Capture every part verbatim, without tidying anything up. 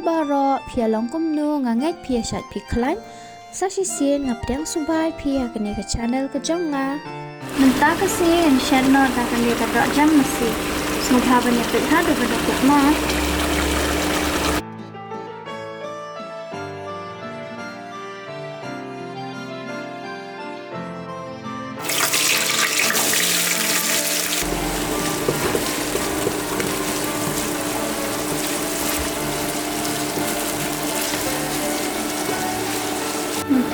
Baroh, phi ïa long kumno, nga ngeit phi ïa shait phi khlaiñ. Sa shisien nga pdiang sngewbha ïa phi ha kane ka channel ka jong nga. Mynta ka sngi ngan shet noh da kane ka dohjem masi. Sngewbha ban ïa peit haduh ba dep ma.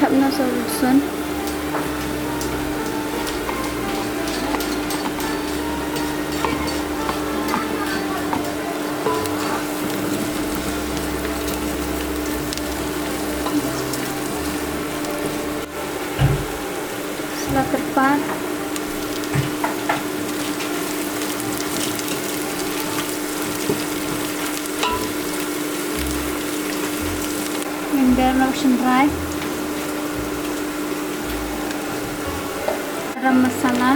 Thap noh sa lhahsun. Sla kyrpad. Ngin ber noh shynrai. Garam masala.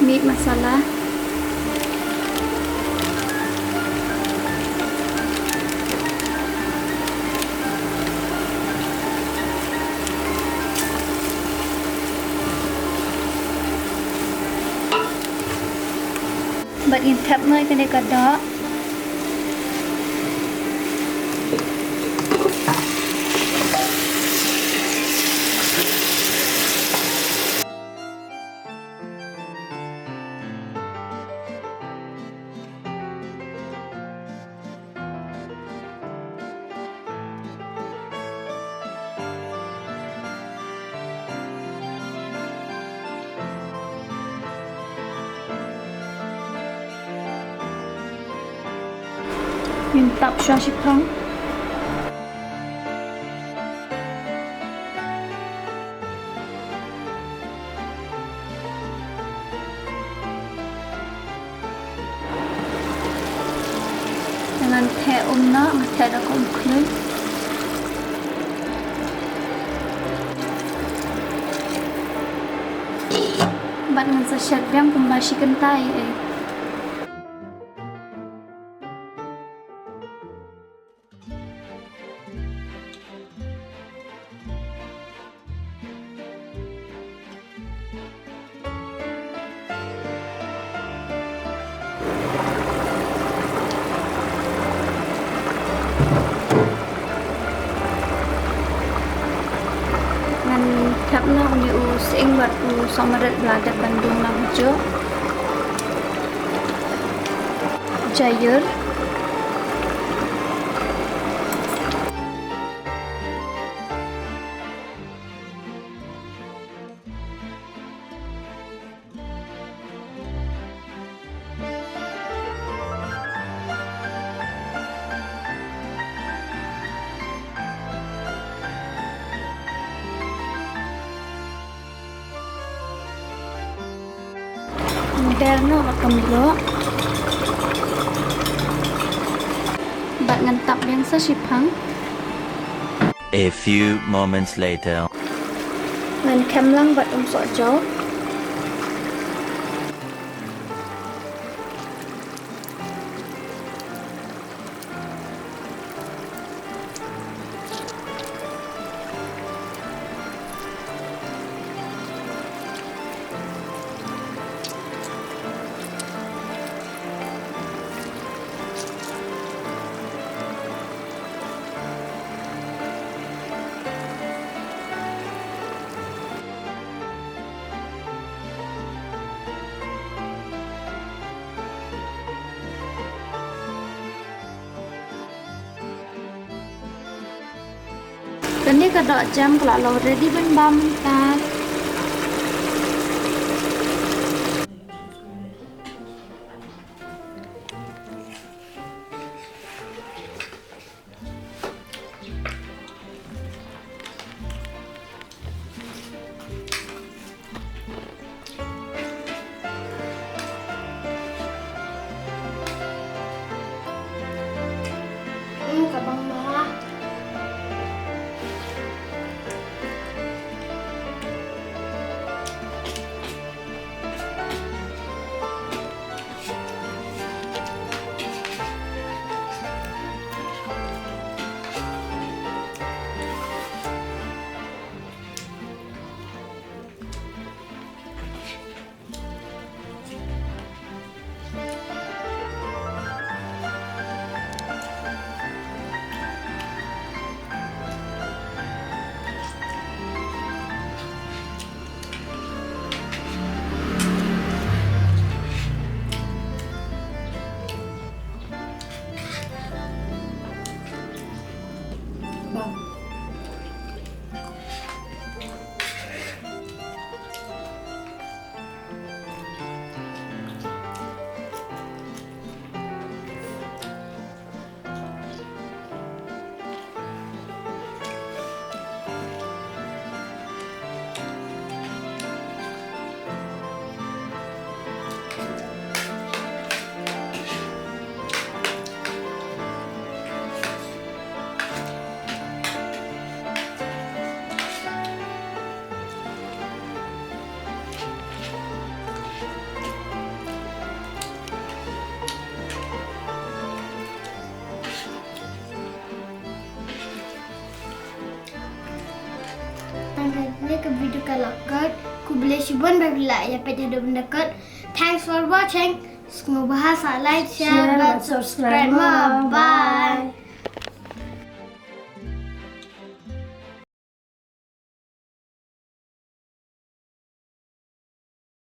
Meat masala. Bad ngin thep noh ïa kane ka doh. Ngin tap shuwa shiphang. Ngan theh um noh, ngan theh da ka um khluit. Bad ngan sa shet biang kumba shi kynta ïa ei. Ngan thep noh une u sying bad u sohmarit ba la dep ban dung lang hajuh. Jaiur. Ber noh bad ka mluh. Bad ngan tap biang sa shiphang. A few moments later. Ngan khem lang bad um soh jaw. Kane ka dohjem ka la long ready ban bam mynta. Kane ka video ka la kut. Khublei shibun ba phi la ïa peit haduh ban da kut. Thanks for watching. Sngewbha sa like, share bad subscribe ma. Bye.